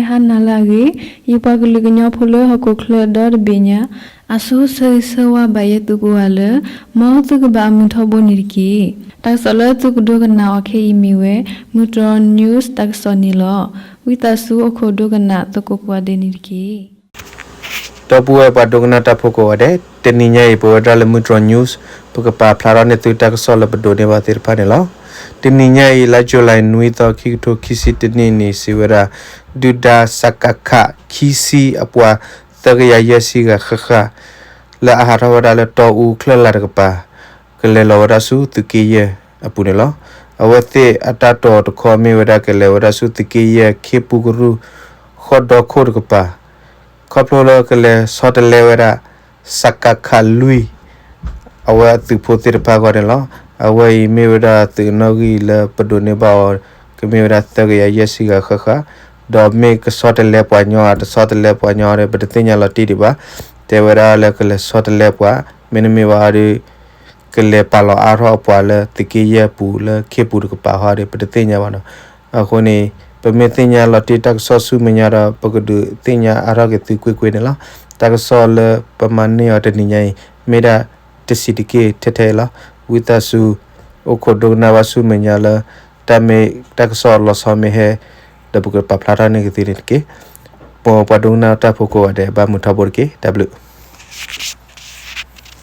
ဟါနၤလၢအဂ့ၤ, ယပှၤကလုာ်ကညီဖိလၢဟီၣ်ခိၣ်ချၢဒီတဘ့ၣ်ညါ, အဆိဆၢဂ့ၤဆၢဝါဘၣ်ယဲသုကိးဂၤလၢ မ်သုကဘၣ်အမုာ်ထီဘိန့ၣ်တက့ၢ်. တၢ်ကစီၣ်လၢသုကဒိကနၣ်အီၤခဲအံၤမ့ၢ်ဝဲ မုၢ်တြီၢ် news တၢ်ကစီၣ်န့ၣ်လီၤ. ဝံသးစူၤအိၣ်ခိးဒိကနၣ်သကိးကိးဂၤဒဲးန့ၣ်တက့ၢ်. ဒီပုၢ်ဝဲၢ်ပှၤဒိကနၣ်တၢ်ဖိကိးဂၤဒဲး, တနံၤညါအံၤ ပဝဲဒၣ်လၢမုၢ်တြီၢ် news ပကပာ်ဖျါထီၣ်န့ၢ်သုတၢ်ကစီၣ်လၢပဒိးန့ၢ်ဘၣ်သ့ၣ်တဖၣ်န့ၣ်လီၤ. တနံၤညါအံၤ လါ July နွံသီ ခံကထိခံဆံတနံၣ်န့ၣ် စံးဝဲဒၣ် ဒုၣ်ဒါ စကခ ခံဆံ အပှၤသၢကယၤယဲၢ်ဆံဂၤဃၣ်ဃၣ် လၢအဟးထီၣ်ဝဲဒၣ်လၢတီအူချၢၣ်လၢ်တကပၤ ကလဲၤလီၤဝဲဒၣ်ဆူသုးက့ယဲၢ်အပူၤန့ၣ်လီၤ. အဝဲသ့ၣ်အတၢ်တိာ်တခီမ့ၢ်ဝဲဒၣ်ကလဲၤဝဲဒၣ်ဆူသုးက့ယဲၢ် ခ့ပူကရူၢ် ဃီၣ်ဒီခိၣ်တကပၤ ခီဖျိလၢကလဲၤဆီတလဲဝဲဒၣ် စကခ လွံၢ် အဝဲအသုးဖိသ့ၣ်တဖၣ်အဂီၢ်န့ၣ်လီၤ. အဝဲအံၤမ့ၢ်ဝဲဒၣ်သုးအနီၣ်ဂံၢ်လၢပဒိးန့ၢ်ဘၣ်အီၤ ကမ့ၢ်ဝဲဒၣ်သၢကယၤယဲၢ်ဆံဂၤဃၣ်ဃၣ်, ဒီးမ့ၢ်ကဆီတလဲပှၤညီ တဆီတလဲပှၤညီဒီး ပတသ့ၣ်ညါလီၤတံၢ်ဒံးဘၣ်. တဲဝဲဒၣ်လၢကလဲၤဆီတလဲပှၤ မ့တမ့ၢ်ဘၣ်ဒီး ကလဲၤပာ်လီၤအါထီၣ်အပှၤလၢသုးက့ယဲၢ်အပူၤလၢခ့ပူၤတကပၤဟီဒီး ပတသ့ၣ်ညါဘၣ်နီၤ. အဃိန့ၣ် ပမ့ၢ်သ့ၣ်ညါလီၤတံၢ်တၢ်ကစီၣ်ဆူမဲာ်ညါဒီး ပကဒုးသ့ၣ်ညါအါထီၣ်က့ၤသုကွ့ၢ်ကွ့ၢ်န့ၣ်လီၤ. တၢ်ကစီၣ်လၢပမၤန့ၢ်အီၤတနံၤညါအံၤ မ့ၢ်ဒၣ်တဆံးတက့ၢ်ထဲထဲအံၤလီၤ. ဝံသးစူၤ အိၣ်ခိးဒိကနၣ်ဘၣ်ဆူမဲာ်ညါလၢ တၢ်မ့ၢ်တၢ်ကစီၣ်လီၤဆီမ့ၢ်ဟဲ ဒီးပကပာ်ဖျါထီၣ်န့ၢ်က့ၤသုန့ၣ်တက့ၢ်. မ်ပှၤဒိကနၣ်တၢ်ဖိကိးဂၤဒဲး ဘၣ်မုာ်ထီဘိတက့ၢ်. တၢ်ဘျုး